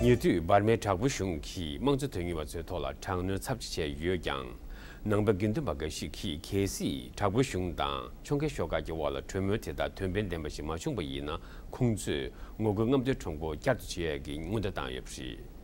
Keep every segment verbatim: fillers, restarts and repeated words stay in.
ཉེ་དུས་འབར་མའི་དྲག་པོའི་གཞུང་གིས་དམངས་གཙོ་དོན་གཉེར་བ་ཚོའི་ཐོག་ལ་དྲག་གནོན་ཚབས་ཆེ་བྱས་ཡོད་ཀྱང་། ནང་པའི་དགེ་འདུན་པ་འགའ་ཞིག་གིས་གལ་སྲིད་དྲག་པོའི་གཞུང་དང་ཕྱོགས་འགལ་ཤོག་ཁག་གི་འོག་ལ་གྲོས་མོལ་དེ་དག་དོན་ཕན་ལྡན་པ་ཞིག་མ་བྱུང་བ་ཡིན་ན། ཁོང་ཚོས་ངོ་རྒོལ་རྔམ་སྟོན་ཁྲོམ་སྐོར་བསྐྱར་དུ་བྱེད་ཡས་ཀྱི་སྔོན་བརྡ་བཏང་ཡོད་པ་རེད།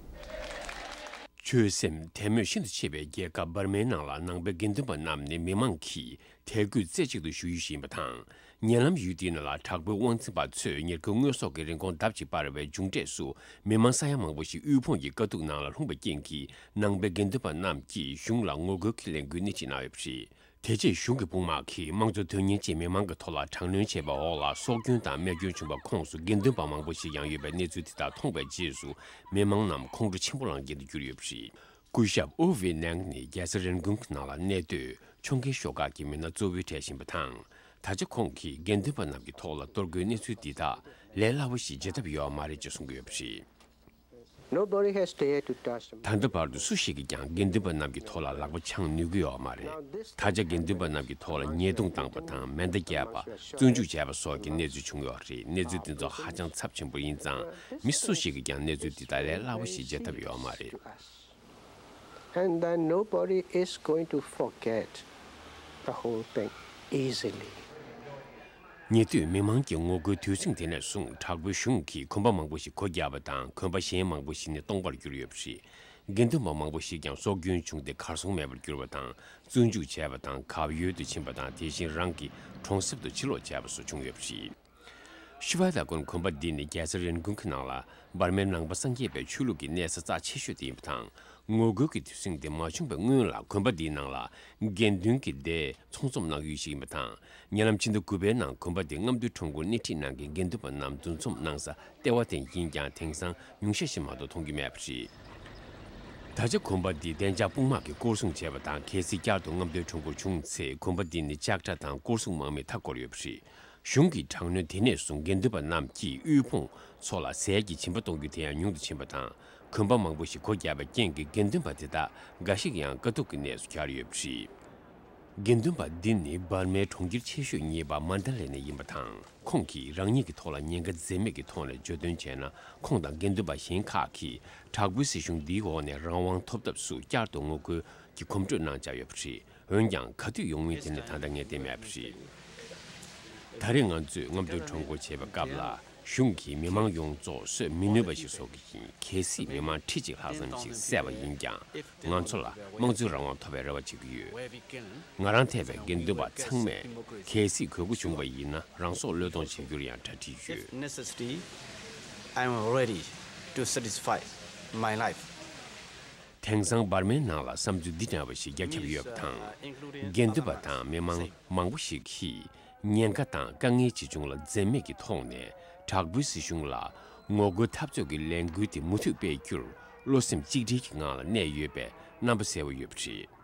ཆོས་སེམས་དད་མོས་ཤིན་ཏུ་ཆེ་བའི་རྒྱལ་ཁབ་འབར་མའི་ནང་ལ་ནང་པའི་དགེ་འདུན་པ་རྣམས་ནི་མི་མང་གི་དད་གུས་རྩེ་གཅིག་ཏུ་ཞུ་ཡུལ་ཞིག་ཡིན་པ་དང་། ཉེ་ལམ་ཡུལ་དེའི་ནང་ལ་དྲག་པོའི་དབང་འཛིན་པ་ཚོས་ཉེར་མཁོའི་དངོས་ཟོག་གི་རིན་གོང་ལྡབ་གཅིག་སྤར་བའི་མཇུག་འབྲས་སུ། མི་མང་ས་ཡ་མང་པོ་ཞིག་དབུལ་ཕོངས་ཀྱི་དཀའ་སྡུག་ནང་ལ་ལྷུང་བའི་རྐྱེན་གྱིས། ནང་པའི་དགེ་འདུན་པ་རྣམས་ཀྱིས་གཞུང་ལ་ངོ་རྒོལ་གྱི་ལས་འགུལ་སྣེ་ཁྲིད་གནང་ཡོད་པ་རེད། དེ་རྗེས་གཞུང་གི་དཔུང་དམག་གིས་དམངས་གཙོ་དོན་གཉེར་ཅན་མི་མང་གི་ཐོག་ལ་དྲག་གནོན་བྱས་པའི་འོག་ལ་སྲོག་སྐྱོན་དང་རྨས་སྐྱོན་བྱུང་བ་ཁོངས་སུ་དགེ་འདུན་པ་མང་པོ་ཞིག་ཀྱང་ཡོད་པའི་གནས་ཚུལ་དེ་དག་མཐོང་བའི་རྗེས་སུ། མི་མང་རྣམས་ཁོང་ཁྲོ་ཆེན་པོ་ལངས་ཀྱིན་དུ་གྱུར་ཡོད་པ་རེད། སྐུ་ཞབས་ཨོ་ཝེ་ནང་ནི་རྒྱལ་ས་རན་ཀུན་གྱི་ནང་ལ་གནས་སྡོད་ཕྱོགས་འགལ་ཤོག་ཁག་གི་མི་སྣ་གཙོ་བོའི་གྲས་ཡིན་པ་དང་། ད་ཆ་ཁོང་གིས་དགེ་འདུན་པ་རྣམས་ཀྱི་ཐོག་ལ་གཏོར་རྒོལ་གནས་ཚུལ་འདི་དག་ལས་སླ་བོ་ཞིག་བྱེད་ཐབས་ཡོད་མ་རེད་ཅེས་གསུང་གི་ཡོད་པ་རེད། Nobody has dared to touch them. ད་ལྟ་བར་དུ་སུ་ཞིག་གིས་ཀྱང་དགེ་འདུན་པ་རྣམས་ཀྱི་ཐོག་ལ་ལག་པ་འཆང་ནུས་ཀྱི་ཡོད་མ་རེད། ད་ཆ་དགེ་འདུན་པ་རྣམས་ཀྱི་ཐོག་ལ་ཉེས་རྡུང་བཏང་པ་དང་མེ་མདའ་བརྒྱབ་པ། བཙོན་འཇུག་བྱས་པ་སོགས་ཀྱི་གནས་ཚུལ་བྱུང་ཡོད་རེད། གནས་ཚུལ་འདི་ཚོ་ཧ་ཅང་ཚབས་ཆེན་པོ་ཡིན་ཙང་། མི་སུ་ཞིག་གིས་ཀྱང་གནས་ཚུལ་འདི་དག་ལས་སླ་བོ་ཞིག་བྱེད་ཐབས་ཡོད་མ་རེད། And then nobody is going to forget the whole thing easily. ཉེ་དུས་མི་མང་གི་ངོ་རྒོལ་དུས་ཟིང་དེ་ནས་བཟུང་དྲག་པོའི་གཞུང་གིས་གོམ་པ་མང་པོ་ཞིག་སྒོ་བརྒྱབ་པ་དང་། གོམ་པ་གཞན་མང་པོ་ཞིག་ནི་སྟོང་པར་གྱུར་ཡོད་པ་རེད། དགེ་འདུན་པ་མང་པོ་ཞིག་ཀྱང་སྲོག་སྐྱོན་བྱུང་སྟེ་གར་སོང་མེད་པར་གྱུར་བ་དང་། བཙོན་འཇུག་བྱས་པ་དང་། གབ་ཡུལ་དུ་ཕྱིན་པ་དང་། དེ་བཞིན་རང་གི་གྲོང་གསེབ་ཏུ་ཕྱིར་ལོག་བྱས་པ་སོགས་བྱུང་ཡོད་པ་རེད། ཤི་བ་ལ་ཀོན་གོམ་པ་འདི་ནི་རྒྱལ་ས་རན་ཀུན་གྱི་ནང་ལ་འབར་མའི་ནང་པ་སངས་རྒྱས་པའི་ཆོས་ལུགས་ཀྱི་གནས་ས་རྩ་ཆེ་ཤོས་དེ་ཡིན་པ་དང་། ངོ་རྒོལ་གྱི་དུས་ཟིང་དེ་མ་བྱུང་བའི་སྔོན་ལ་གོམ་པ་འདིའི་ནང་ལ་དགེ་འདུན་གྱི་སྡེ་ཚོགས་འཛོམས་གནང་ཡུལ་ཞིག་ཡིན་པ་དང་། ཉེ་ལམ་ཕྱི་ཟླ་དགུ་པའི་ནང་གོམ་པ་འདིའི་རྔམ་སྟོན་ཁྲོམ་སྐོར་སྣེ་ཁྲིད་གནང་མཁན་དགེ་འདུན་པ་རྣམས་འདུ་འཛོམས་གནང་ས་ལྟེ་བ་དེ་ཡིན་ཀྱང་། དེང་སང་ཉུང་ཤས་ཤིག་མ་གཏོགས་མཐོང་རྒྱུ་མེད་པ་རེད། ད་ཆ་གོམ་པ་འདི་བདེ་འཇགས་དཔུང་དམག་གིས་སྐོར་སྲུང་བྱས་པ་དང་། གལ་སྲིད་བསྐྱར་དུ་རྔམ་སྟོན་ཁྲོམ་སྐོར་བྱུང་ཚེ། གོམ་པ་འདི་ནི་ལྕགས་དྲ་དང་སྐོར་སྲུང་དམག་མིས་མཐའ་བསྐོར་ཡོད་པ་རེད། གཞུང་གི་དྲག་གནོན་དེ་ནས་བཟུང་དགེ་འདུན་པ་རྣམས་ཀྱིས་དབུལ་ཕོངས་ཚོ་ལ་ཟས་ཀྱི་སྦྱིན་པ་གཏོང་རྒྱུ་དེ་ཡང་ཉུང་དུ་ཕྱིན་པ་དང་། གོམ་པ་མང་པོ་ཞིག་སྒོ་བརྒྱབ་པའི་རྐྱེན་གྱིས་དགེ་འདུན་པ་དེ་དག་འགའ་ཞིག་ཡང་དཀའ་སྡུག་གི་གནས་སུ་གྱར་ཡོད་པ་རེད། དགེ་འདུན་པ་འདི་ནི་འབར་མའི་གྲོང་ཁྱེར་ཆེ་ཤོས་གཉིས་པ་མན་ད་ལེ་ནས་ཡིན་པ་དང་། ཁོང་གིས་རང་ཉིད་ཀྱི་ཐོག་ལ་ཉེན་ཁ་འཛེམས་མེད་ཀྱི་ཐོག་ནས་བརྗོད་དོན་བྱས་ན། ཁོང་དང་དགེ་འདུན་པ་གཞན་ཁག་གིས་དྲག་པོའི་སྲིད་གཞུང་འདིའི་འོག་ནས་རང་དབང་ཐོབ་ཐབས་སུ་བསྐྱར་དུ་ངོ་རྒོལ་གྱི་གོམ་བགྲོད་གནང་འཆར་ཡོད་པ་རེད། འོན་ཀྱང་ག་དུས་ཡོང་མིན་དེ་ནི་ད་ལྟ་ངེས་གཏན་མེད་པ་རེད། ད་རེས་ང་ཚོས་རྔམ་སྟོན་ཁྲོམ་སྐོར་བྱེད་པའི་སྐབས་ལ། གཞུང་གིས་མི་མང་ཡོངས་རྫོགས་གསོད་མི་ནུས་པ་ཞིག་བཟོ་གི་ཡིན། གལ་སྲིད་མི་མང་ཁྲི་གཅིག་ལྷག་ཙམ་ཞིག་བསད་པ་ཡིན་ཀྱང་། ང་ཚོ་ལ་དམངས་གཙོའི་རང་དབང་ཐོབ་པའི་རེ་བ་བྱེད་ཀྱི་ཡོད། ང་རང་ཐེ་བའི་དགེ་འདུན་པ་ཚང་མས་གལ་སྲིད་དགོས་མཁོ་བྱུང་བ་ཡིན་ན། རང་སྲོག་བློས་གཏོང་བྱེད་རྒྱུར་ཡང་གྲ་སྒྲིག་ཡོད། If necessity, I am ready to sacrifice my life. དེང་སང་འབར་མའི་ནང་ལ་བསམ་ཚུལ་འདི་འདྲ་བ་ཞིག་རྒྱ་ཁྱབ་ཡོད་པ་དང་། དགེ་འདུན་པ་དང་མི་མང་མང་པོ་ཞིག་གིས་ཉེན་ཁ་དང་དཀའ་ངལ་ཇི་བྱུང་ལ་འཛེམ་མེད་ཀྱི་ཐོག་ནས་དྲག་པོའི་སྲིད་གཞུང་ལ་ངོ་རྒོལ་འཐབ་རྩོད་ཀྱི་ལས་འགུལ་དེ་མུ་མཐུད་སྤེལ་རྒྱུར་བློ་སེམས་གཅིག་སྒྲིལ་གྱི་ངང་ལ་གནས་ཡོད་པའི་རྣམ་པ་གསལ་བོ་ཡོད་པ་རེད།